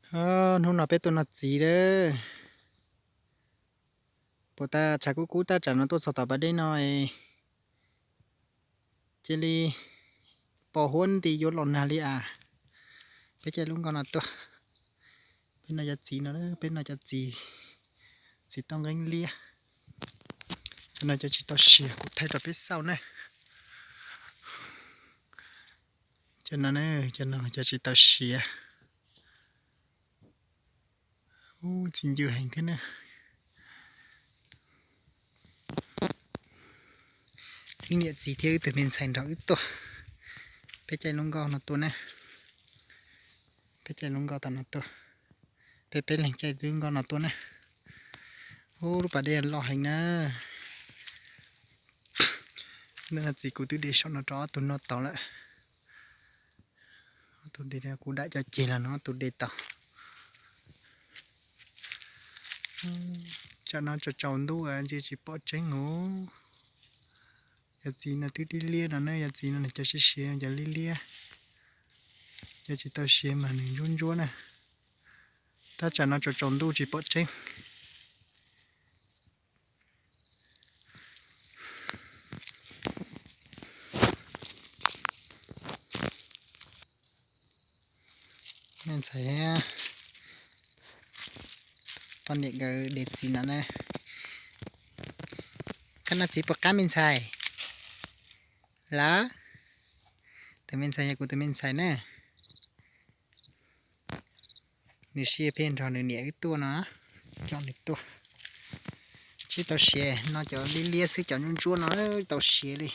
Hnub no peb tuaj noj txiv lawm. Puas tas tshav kub kub tab tsam no tuaj txog tom pas dej no, cia li pos huab nti yuav los nag li as. Peb caij lub nkoj no tuaj. Peb noj cov txiv no, peb noj cov txiv, txiv toj nqeeb liab. Cov no cov tsis tau siav, kuv thaij rau peb xauj na. Cov no, cov no cov tsis tau siav. Ub, txiv ncw heev thiab na. Wb niam txiv thiab wb tus me ntxhais nrog wb tuaj. Peb caij lub nkoj no tuaj na. Peb caij lub nkoj tom no tuaj. Peb peb leeg caij lub nkoj no tuaj na. Ub, lub pas dej loj heev na. Ntawm no txiv kuv twb de saum no rau ob tug noj tau lawm. Ob tug de, kuv dam cov ceg los no ob tug de tau. Tsam no tsaus tsaus ntuj ntsis tsis pom tseeb os. Yog txiv no twb liab liab no na, yog txiv no nws cov siav siav, cov liab liab, cov tsis tau siav mas nws ntsuab ntsuab na. Tab tsam no tsaus tsaus ntuj tsis pom tseeb. Me ntxhais, poj niam nkawd de txiv no na. Koj noj txiv puas qab me ntxhais? Lawm, tus me ntxhais yog kuv tus me ntxhais na. Nws siab phem nrog nws niam wb tuaj no, coj nws tuaj. Tsis tau siav no, cov liab liab xwb, cov ntsuab ntsuab no tau siav li.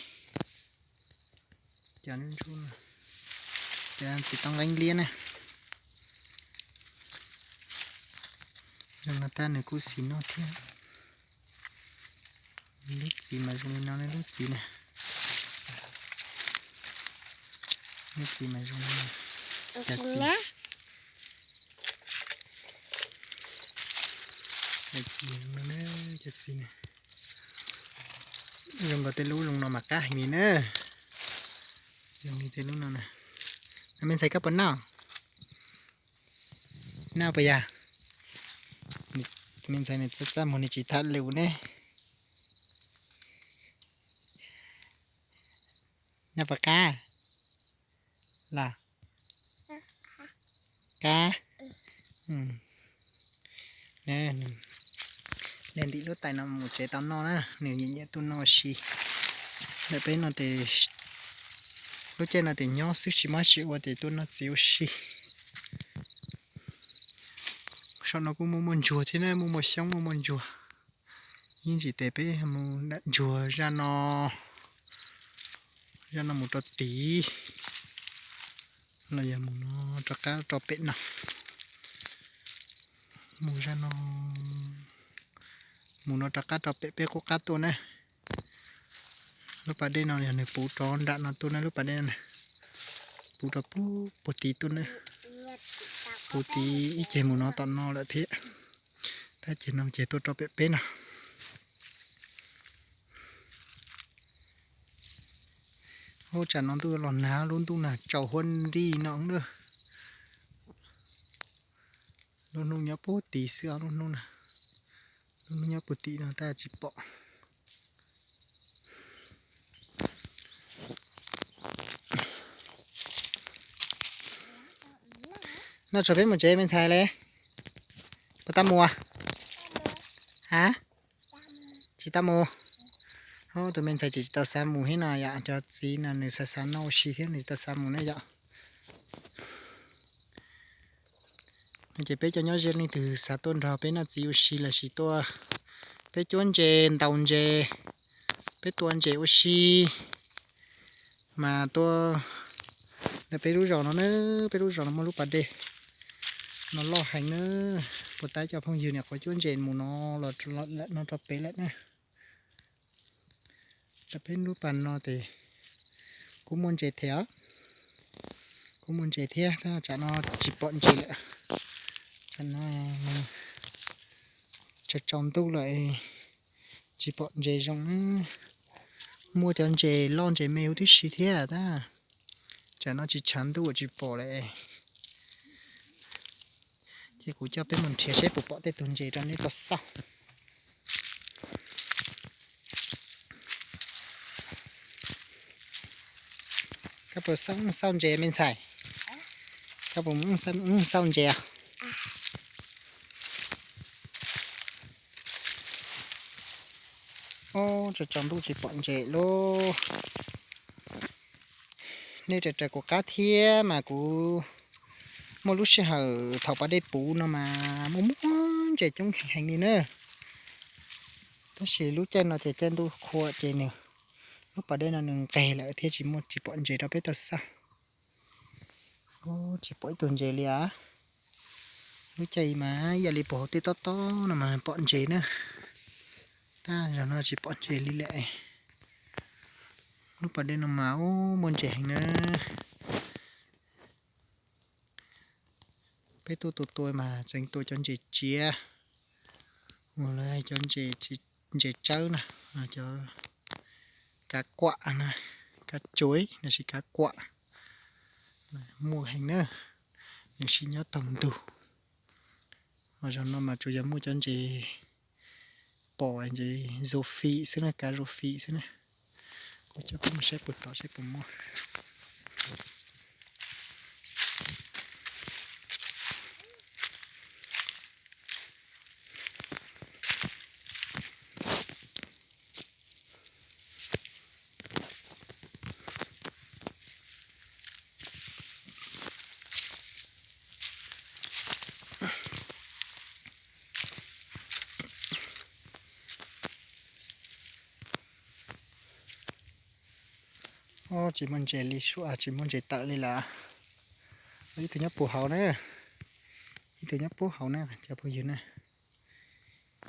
Cov ntsuab ntsuab no, cov txiv toj nqeeb liab na. Zoo no tab nws kuj xis noj thiab. Lub txiv mas zoo li no ne, lub txiv na. Lub txiv mas zoo li no. Cov txiv, cov txiv zoo no, cov txiv na. Zoo nkaus tej lub zoo no mas qab heev li na. Zoo li tej lub no na. Me ntxhais koj puas noj? Noj puas yog? Me ntxhais nws txaj txaj muag, nws tsis tham lus ne. Noj puas qab? Los qab. Nws ntim lub tais no mus tsev tau noj na, nws nyiam nyiam tuaj noj ua si. Ntawm peb no ces lub caij no ces nyob xwb tsis muaj dab tsi ua ces tuaj noj txiv ua si. Saum no kuj muaj muaj ntsuag thiab na, muaj muaj xyoob muaj muaj ntsuag. Ib ntsis ces peb mus dam ntsuag zaj no, zaj no mus rau tid, los yog mus no rov qab rau pem no. Mus zaj no, mus no rov qab rau pem peb qub qab tuaj na. Lub pas dej no yog nws puv rov nram no tuaj na, lub pas dej no puv rau puag tid tuaj na. Puv tid ib ceg mus no tom no lawm thiab. Tab ceg no ces tuaj rau pem peb no. Ub, tsam no ntuj los nag, lub ntuj nag tsaus huab nti no na. Lub hnub nyob puag tid xwb os, lub hnub na. Lub hnub nyob puag tid no tab tsis pom. Noj tso peb mus tsev me ntxhais li. Puas tau mus? A, tsis tau mus. Ub, tus me ntxhais tsis tau xav mus thiab no yom, cov txiv no nws xav xav noj ua si thiab nws tsis tau xav mus na yom. No ces peb cov nyob ze leej twg xav tuaj nrog peb noj txiv ua si los sis tuaj, peb cuab ntses ntaus ntses, peb tua ntses ua si mas tuaj. Peb lub zos no na, peb lub zos no muaj lub pas dej no loj heev na. Puas tas cov phooj ywg nyuam qhuav cuab ntses mus no los no rau pem lawm na. Peb lub pas no ces kuj muaj ntses thiab os, kuj muaj ntses thiab tab tsam no tsis pom ntses lawm. Tsam no tsaus tsaus ntuj lawm, tsis pom ntses zoo. Muaj cov ntses loj ntses me huv tib si thiab tab tsam no tsis tshav ntuj tsis pom lawm. Ces kuv coj peb mus nrhiav seb puas pom tej tug ntses rau nej tau xauj. Koj puas xauj ntses me ntxhais? Koj puas mus xauj ntses? Ub, tsaus ntuj tsis pom ntses lauj. Nej raws raws kuv qab thiab mas kuv muaj lub sij hawm thaum pas dej puv no mas muaj muaj ntses coob heev li na. Tab sis lub caij no ces caij ntuj qhua ces nws, lub pas dej no nws nqeg lawm thiab tsis muaj, tsis pom ntses rau peb tau xauj. Ub, tsis pom ib tug ntses li as. Lub caij mas ib yam li puag hauv tej tob tob no mas pom ntses na. Tab zaum no tsis pom ntses li lawm. Lub pas dej no mas ub, muaj ntses heev na. Peb tuaj tua tua mas tseem tua cov ntses tsiav, ua li cov ntses tsawb na, cov kav kuam na, kav tsuav los sis kav kuam, muaj heev na, nws sib nyob taug ntug. Ho zaum no mas tsuas yog muaj cov ntses pom, ntses zoo fim xwb na, kav zoo fim xwb na. Kuv coj peb mus saib puag tod seb puas muaj. Ub, tsis muaj ntses li, suav tsis muaj ntses tawm li lawm. Ib tug nyob puag hauv na, ib tug nyob puag hauv na cov phooj ywg na.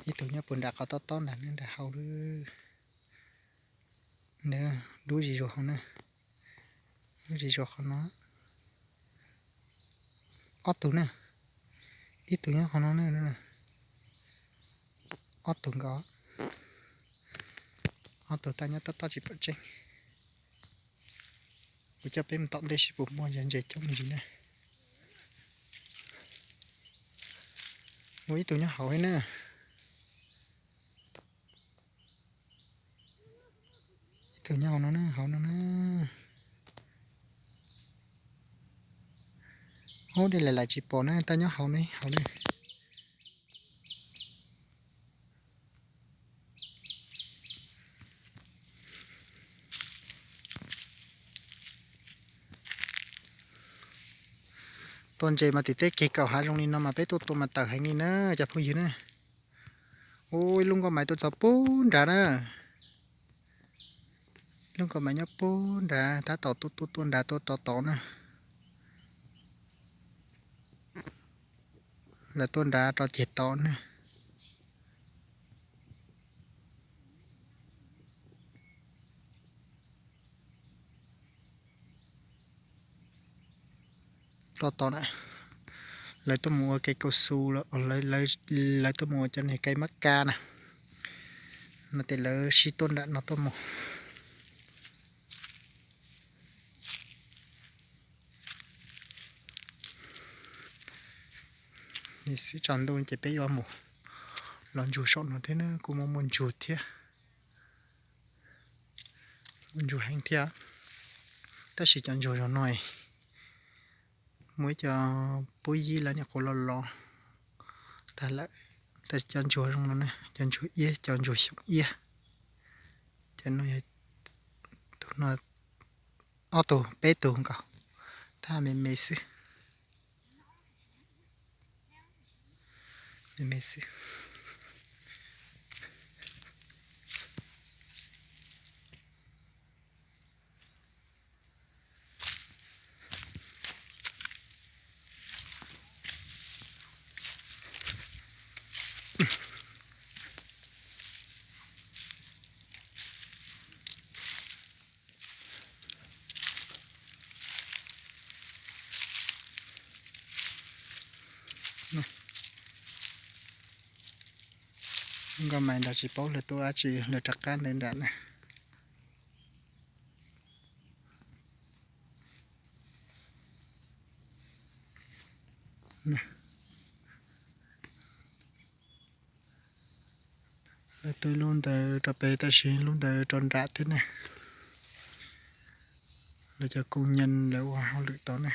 Ib tug nyob puag nram qhov tob tob nram, nram hauv, nram dub zis zuag hauv na. Dub zis zuag qhov no. Ob tug na, ib tug nyob qhov no na. Ob tug nkaus, ob tug tab nyob tob tob tsis pom tseeb. Kuv coj peb mus tom ntej seb puas muaj ntses coob me ntsis na. Muaj ib tug nyob hauv thiab na. Ib tug nyob hauv no na, hauv no na. Ub, dej lais lais tsis pom na, tab nyob hauv ne, hauv ne. Tua ntses mas tim tej keg kaum hav zoo li no mas peb tuaj tua mas tawm heev li na cov phooj ywg na. Ub, ib lub nkauj mais tuaj txog puag nrad na. Ib lub nkauj mais nyob puag nrad, tab tom tuaj tuaj tuaj nrad tuaj rau tod na. Lawv tuaj nrad rau ceg tod na. Rau tod na, lawv tuaj mus ua kev kaus xus, lawv tuaj mus ua cov niag kev mab ka na. No ces lawv sib tuaj nram no tuaj mus. Xib tsaus ntuj ces peb yuav mus los ntsug saum no thiab na, kuj muaj muaj ntsug thiab. Muaj ntsug heev thiab, tab sis cov ntsug zaum no muaj ib co pub yib lawv niam qhuav los los tag lawm. Tab sis cov ntsug zoo no na, cov ntsug iab, cov ntsug xyoob iab, cov no yog tus no, ob tug peb tug nkaus, tab me me xwb. Me me xwb. Nkauj mais nrad tsis paub lawv tuaj dab tsi, lawv rov qab ntawd nram na. Lawv tua lub ntawd rau pem tab sis lub ntawd rau nram thiab ne. Lawv cov kuj nyees lawv ua hauj lwm tod ne.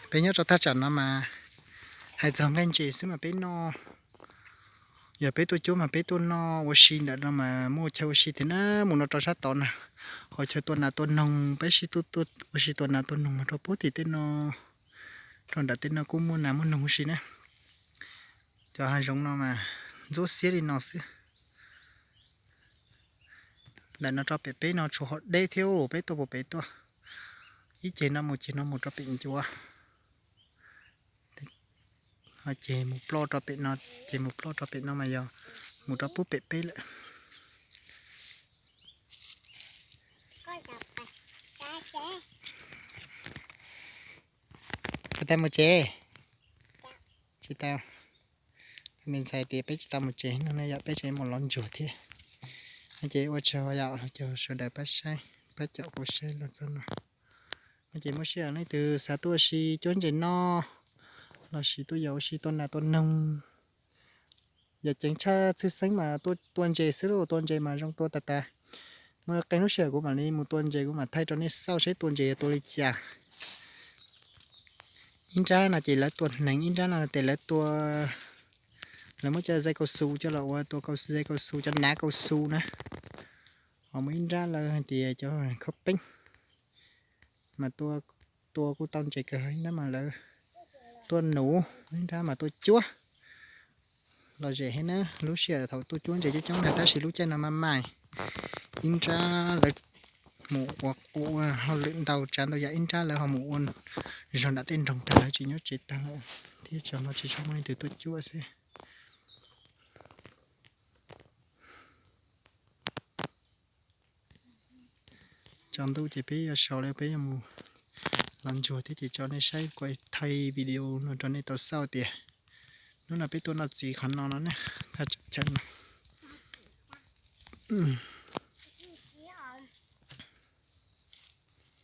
Peb nyob rau thaj tsam no mas hais txog nqaij ntses xwb mas peb noj, yog peb tuaj cuab mas peb tuaj noj ua si ntawm no mas muaj chaw ua si thiab na. Mus no rau sab tod na, ho chaw tua nas tua noog peb sib tuaj ua si tua nas tua noog mus rau puag tim tej no, rau nram tej no kuj muaj nas muaj noog ua si na. Cov hav zoov no mas ntxuab xiab li no xwb. Ntawm no rau pem peb no tshuav ho deb thiab, peb tuaj puag pem tuaj, ib ceg no mus ceg no mus rau pem ncuav. Ho ceg mus ploj rau pem no, ceg mus ploj rau pem no mas yog mus rau puag pem peb lawm. Puas tau mus tsev? Tsis tau. Me ntxhais tias peb tsis tau mus tsev no ne, yog peb tseem mus lov ntsuag thiab. No ces ua tsaug yom, caug sawv daws pab saib, pab caum kuv saib los txog no. No ces muaj sij hawm leej twg xav tuaj ua si cuab ntses noj, los sis tuaj yos ua si tua nas tua noog, yog ceev tshaj tshwj xeeb mas tuaj tua ntses xwb lauj, tua ntses mas zoo tua tas tas. Muaj qee lub sij hawm kuv mam li mus tua ntses, kuv mam thaij rau nej xauj saib tua ntses yog tua li cas. Ib nrab no ces lawv tua hneev, ib nrab no ces lawv tua, lawv muab cov zais kaus xus coj los ua tua zais kaus xus, cov nav kaus xus na. Ho muaj ib nrab lawv hais tias cov khaub peeb mas tua kuj tau ntses kawg, ib nrab mas lawv tua nuv, ib nrab mas tua cuab. Lom zem heev na, lub sij hawm thaum tuaj cuab ntses coob coob na, tab sis lub caij no mas mas ib nrab lawv mus ua, ua hauj lwm ntau tsav ntau yam, ib nrab lawv ho mus ua zog nram tej nroog tag, lawv tsis nyob tsev tag lawm, thiab tsaus no tsis tshua muaj leej twg tuaj cuab xwb. Tsaus ntuj ces peb yuav sawv lawm, peb yuav mus lov ntsuag thiab, ces tso nej saib kuv thaij video no rau nej tau xauj tias hnub no peb tuaj noj txiv qhov no no ne, thaj tsam chaw no.